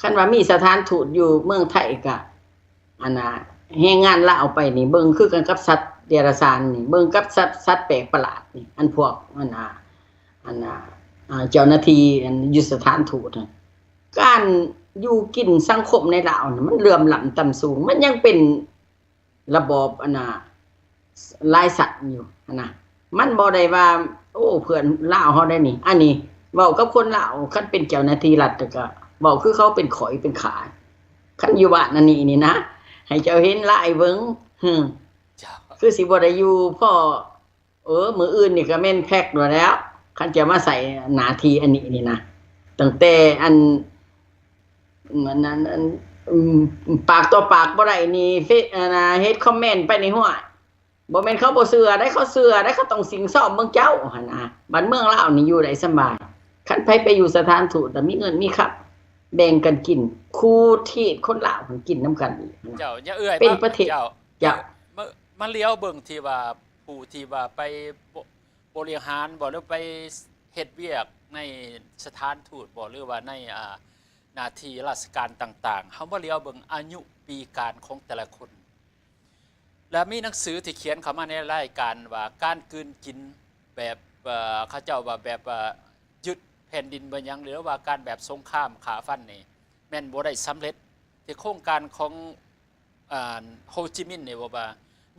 ຄັນວ່າມີສະຖານທູດຢູ່ເມືອງໄທກະ ອັນນ່າ ແຮງງານລາວໄປນີ້ ເບິ່ງຄືກັນກັບສັດເດຍລະສານນີ້ ເບິ່ງກັບສັດ ສັດແປກປະຫຼາດນີ້ ອັນພວກ ອັນນ່າ ອັນນ່າ ອ່າ ເຈົ້າໜ້າທີ່ ອັນ ຢູ່ສະຖານທູດຫັ້ນ ການຢູ່ກິນສັງຄົມໃນລາວນີ້ ມັນເຫຼື່ອມລ້ຳຕ່ຳສູງ ມັນຍັງເປັນ ລະບອບ ອັນນ່າ ຫຼາຍຊັ້ນຢູ່ຫັ້ນນະ ມັນບໍ່ໄດ້ວ່າ ໂອ້ ເພື່ອນລາວເຮົາໄດ໋ນີ້ ອັນນີ້ເວົ້າກັບຄົນລາວ ຄັນເປັນເຈົ້າໜ້າທີ່ລັດກໍເວົ້າຄືເຂົາເປັນຂ້ອຍເປັນຂ້າ ຄັນຢູ່ບ້ານອັນນີ້ນີ້ນະ ໃຫ້ເຈົ້າເຫັນລາຍເບິ່ງ ເຈົ້າ ຄືຊິບໍ່ໄດ້ຢູ່ພໍ ເອີ ມື້ອື່ນນີ້ກໍແມ່ນແພັກໂລດແລ້ວ ຄັນຈະມາໃສ່ໜ້າທີ່ອັນນີ້ນີ້ນະ ຕັ້ງແຕ່ອັນ ອັນນັ້ນ ອັນ ອືມ ປາກຕໍ່ປາກບໍ່ໄດ້ນີ້ ເຟ ອັນນ່າ ເຮັດຄອມເມັນໄປນີ້ ຫ້ວຍ ບໍ່ແມ່ນເຂົາບໍ່ເຊື່ອໃດ໋ ເຂົາເຊື່ອໃດ໋ ເຂົາຕ້ອງສິ້ງຊອມເບິ່ງເຈົ້າຫັ້ນນະ ບ້ານເມືອງລາວນີ້ຢູ່ໄດ້ສະບາຍ ຄັນໃຜໄປຢູ່ສະຖານທູດລະມີເງິນມີຄຳ ແບ່ງກັນກິນ ຄູ່ເທດຄົນລາວຫັ້ນກິນນຳກັນອີກຫັ້ນນະ ເຈົ້າ ຢ່າເອື້ອຍ ເປັນປະເທດ ເຈົ້າ ເຈົ້າ ມາ ມາຫຼຽວເບິ່ງທີ່ວ່າ ຜູ້ທີ່ວ່າໄປ ບໍ ບໍລິຫານບໍ ຫຼືໄປເຮັດວຽກໃນສະຖານທູດບໍ ຫຼືວ່າໃນ ອ່າ ໜ້າທີ່ລາຊະການຕ່າງໆ ເຮົາມາຫຼຽວເບິ່ງອາຍຸປີການຂອງແຕ່ລະຄົນ ແລະມີໜັງສືທີ່ຂຽນເຂົ້າມາໃນລາຍການວ່າ ການກືນກິນແບບ ເອີ ເຂົາເຈົ້າວ່າແບບ ເອີ ຍຶດແຜ່ນດິນບໍ່ຫຍັງ ຫຼືວ່າການແບບສົງຄາມຂ້າຟັນນີ້ ແມ່ນບໍ່ໄດ້ສຳເລັດ ທີ່ໂຄງການຂອງ ອ່າ ໂຮຈິມິນນີ້ເວົ້າວ່າ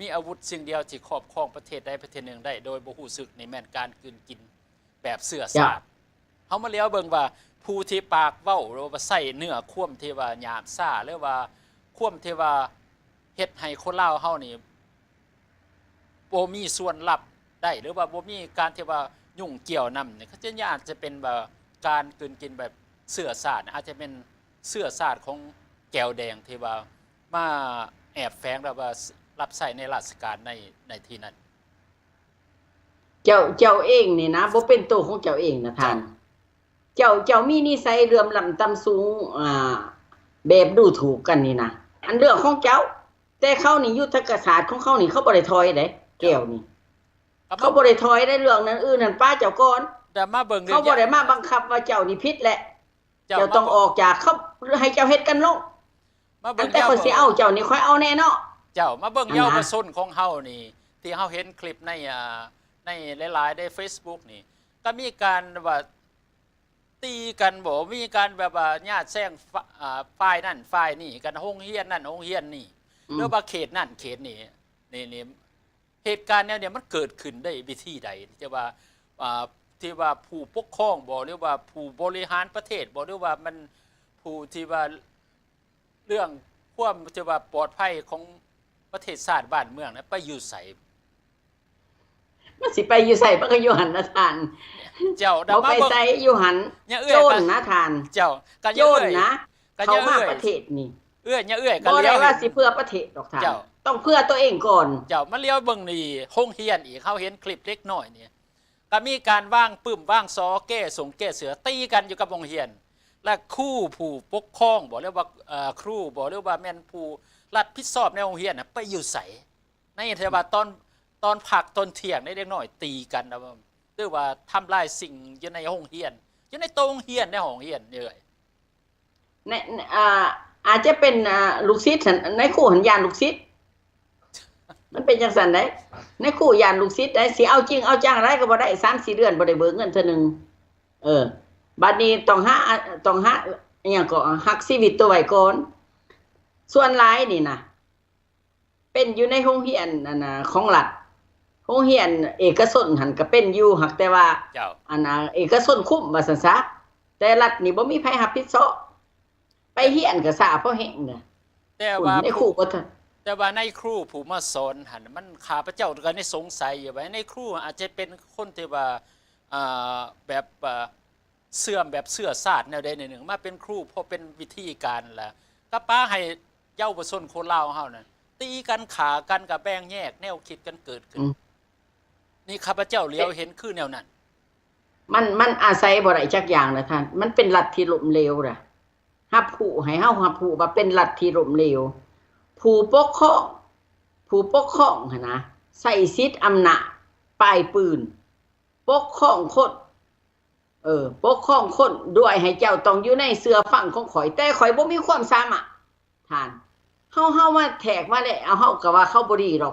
ມີອາວຸດສິ່ງດຽວທີ່ຄອບຄອງປະເທດໃດປະເທດໜຶ່ງໄດ້ໂດຍບໍ່ຮູ້ສຶກ ນີ້ແມ່ນການກືນກິນແບບເຊື້ອຊາດ. ເຮົາມາຫຼຽວເບິ່ງວ່າ ຜູ້ທີ່ປາກເວົ້າ ຫຼືວ່າໃຊ້ເນື້ອຄວາມທີ່ວ່າຫຍາບຊ້າ ຫຼືວ່າຄວາມທີ່ວ່າເຮັດໃຫ້ຄົນລາວເຮົານີ້ ບໍ່ມີສ່ວນຮັບໄດ້ ຫຼືວ່າບໍ່ມີການທີ່ວ່າຫຍຸ້ງກ່ຽວນຳນີ້ ເຂົາຈະ ອາດຈະເປັນວ່າການກືນກິນແບບເຊື້ອຊາດ ອາດຈະເປັນເຊື້ອຊາດຂອງແກວແດງທີ່ວ່າມາແອບແຝງ ແລ້ວວ່າ ສ- ຮັບໃຊ້ໃນລາຊະການໃນ ໃນທີ່ນັ້ນ. ເຈົ້າ ເຈົ້າເອງນີ້ນະ ບໍ່ເປັນໂຕຂອງເຈົ້າເອງນະທ່ານ. ເຈົ້າ ເຈົ້າ ເຈົ້າມີນິໄສເຫຼື່ອມລ້ຳຕ່ຳສູງ ອ່າ ແບບດູຖູກກັນນີ້ນະ ອັນເລື່ອງຂອງເຈົ້າ. ແຕ່ເຂົານີ້ຍຸດທະກະສາດຂອງເຂົານີ້ ເຂົາບໍ່ໄດ້ຖອຍເດ້ ແກ້ວນີ້ ເຂົາບໍ່ໄດ້ຖອຍໃນເລື່ອງນັ້ນອື່ນຫັ້ນ ປະເຈົ້າກ່ອນ ແຕ່ມາເບິ່ງ ເຂົາບໍ່ໄດ້ມາບັງຄັບວ່າເຈົ້ານີ້ຜິດແຫຼະ ເຈົ້າຕ້ອງອອກຈາກ ເຂົາໃຫ້ເຈົ້າເຮັດກັນລົງ ມາເບິ່ງ ແຕ່ຂ້ອຍຊິເອົາເຈົ້ານີ້ ຂ້ອຍເອົາແນ່ເນາະ. ເຈົ້າມາເບິ່ງເຍົາວະຊົນຂອງເຮົານີ້ ທີ່ເຮົາເຫັນຄລິບໃນ ອ່າ ໃນຫຼາຍໆໃນເຟສບຸກນີ້ ກໍມີການວ່າ ຕີກັນບໍ ມີການແບບວ່າຍາດແຊງ ຝ- ອ່າ ຝ່າຍນັ້ນຝ່າຍນີ້ກັນ ໂຮງຮຽນນັ້ນໂຮງຮຽນນີ້ ອືມ ຫຼືວ່າເຂດນັ້ນເຂດນີ້ ນີ້ ນີ້ ເຫດການແນວນີ້ມັນເກີດຂຶ້ນໄດ້ວິທີໃດ? ທີ່ວ່າ ອ່າ ທີ່ວ່າຜູ້ປົກຄອງບໍ ຫຼືວ່າຜູ້ບໍລິຫານປະເທດບໍ ຫຼືວ່າມັນຜູ້ທີ່ວ່າ ເລື່ອງຄວາມທີ່ວ່າປອດໄພຂອງປະເທດຊາດບ້ານເມືອງນະ ໄປຢູ່ໃສ? ມັນຊິໄປຢູ່ໃສ? ມັນກໍຢູ່ຫັ້ນນະທ່ານ. ເຈົ້າ ບໍ່ໄປໃສ ຢູ່ຫັ້ນ. ໂຈນນະທ່ານ. ເຈົ້າ ກໍໂຈນນະ ເຂົ້າມາປະເທດນີ້ ເອື້ອຍ ເອື້ອຍ ກໍບໍ່ໄດ້ວ່າຊິເພື່ອປະເທດດອກທ່ານ ຕ້ອງເພື່ອຕົວເອງກ່ອນ. ເຈົ້າ ມາຫຼຽວເບິ່ງນີ້ ໂຮງຮຽນອີກ ເຮົາເຫັນຄລິບເດັກນ້ອຍນີ້ ກໍມີການວາງປຶ້ມວາງສໍ ແກ້ສົງແກ້ເສື້ອ ຕີກັນຢູ່ກັບໂຮງຮຽນ ແລະຄູຜູ້ປົກຄອງບໍ ຫຼືວ່າ ເອີ ຄູບໍ ຫຼືວ່າແມ່ນຜູ້ຮັບຜິດຊອບໃນໂຮງຮຽນນະ ໄປຢູ່ໃສ? ໃນທີ່ວ່າຕອນ ຕອນພັກຕອນທ່ຽງໃນເດັກນ້ອຍຕີກັນ ຫຼືວ່າທຳລາຍສິ່ງຢູ່ໃນໂຮງຮຽນ ຢູ່ໃນໂຕະໂຮງຮຽນ ໃນຫ້ອງຮຽນເອີຍ. ໃນ ອ່າ ອາດຈະເປັນ ອ່າ ລູກສິດຫັ້ນ ນາຍຄູຫັ້ນຢ້ານລູກສິດ ມັນເປັນຈັ່ງຊັ້ນໃດ໋ ນາຍຄູຢ້ານລູກສິດໃດ໋ ຊິເອົາຈິງເອົາຈັງໃດ໋ກໍບໍ່ໄດ້ ສາມສີ່ເດືອນບໍ່ໄດ້ເບີກເງິນເທື່ອໜຶ່ງ. ເອີ ບັດນີ້ຕ້ອງຫາ ຕ້ອງຫາ ອີຫຍັງກໍ ຮັກຊີວິດໂຕໄວ້ກ່ອນ. ສ່ວນຫຼາຍນີ້ນະ ເປັນຢູ່ໃນໂຮງຮຽນ ອັນນ່າ ຂອງລັດ ໂຮງຮຽນເອກະຊົນຫັ້ນກະເປັນຢູ່ ຫາກແຕ່ວ່າ ເຈົ້າ ອັນນ່າ ເອກະຊົນຄຸມວ່າຊັ້ນຊະ ແຕ່ລັດນີ້ບໍ່ມີໃຜຮັບຜິດຊອບ ໄປຮຽນກະຊ້າພໍແຮງນະ. ແຕ່ວ່າໃນຄູບໍ່ທັນ ແຕ່ວ່າໃນຄູຜູ້ມາສອນຫັ້ນ ມັນ ຂ້າພະເຈົ້າກໍຍັງສົງໄສຢູ່ວ່າ ໃນຄູອາດຈະເປັນຄົນທີ່ວ່າ ອ່າ ແບບ ອ່າ ເຊື່ອມແບບເຊື້ອຊາດແນວໃດແນວໜຶ່ງ ມາເປັນຄູ ເພາະເປັນວິທີການລະ ກໍປະໃຫ້ເຍົາວະຊົນຄົນລາວເຮົານັ້ນ ຕີກັນ ຂ້າກັນ ກໍແບ່ງແຍກແນວຄິດກັນເກີດຂຶ້ນ. ອືມ ນີ້ຂ້າພະເຈົ້າຫຼຽວເຫັນຄືແນວນັ້ນ. ມັນ ມັນອາໄສບໍ່ໄດ້ຈັກຢ່າງນະທ່ານ ມັນເປັນລັດທີ່ລົ້ມເຫຼວລະ ຮັບຮູ້ ໃຫ້ເຮົາຮັບຮູ້ວ່າເປັນລັດທີ່ລົ້ມເຫຼວ. ຜູ້ປົກຄອງ ຜູ້ປົກຄອງຫັ້ນນະ ໃຊ້ສິດອຳນາດ ປາຍປືນ ປົກຄອງຄົນ ເອີ ປົກຄອງຄົນດ້ວຍໃຫ້ເຈົ້າຕ້ອງຢູ່ໃນເຊື່ອຟັງຂອງຂ້ອຍ ແຕ່ຂ້ອຍບໍ່ມີຄວາມສາມາດ. ທ່ານ ເຮົາ ເຮົາມາແທກມາແລ້ວ ເຮົາກໍວ່າເຂົາບໍ່ດີດອກ.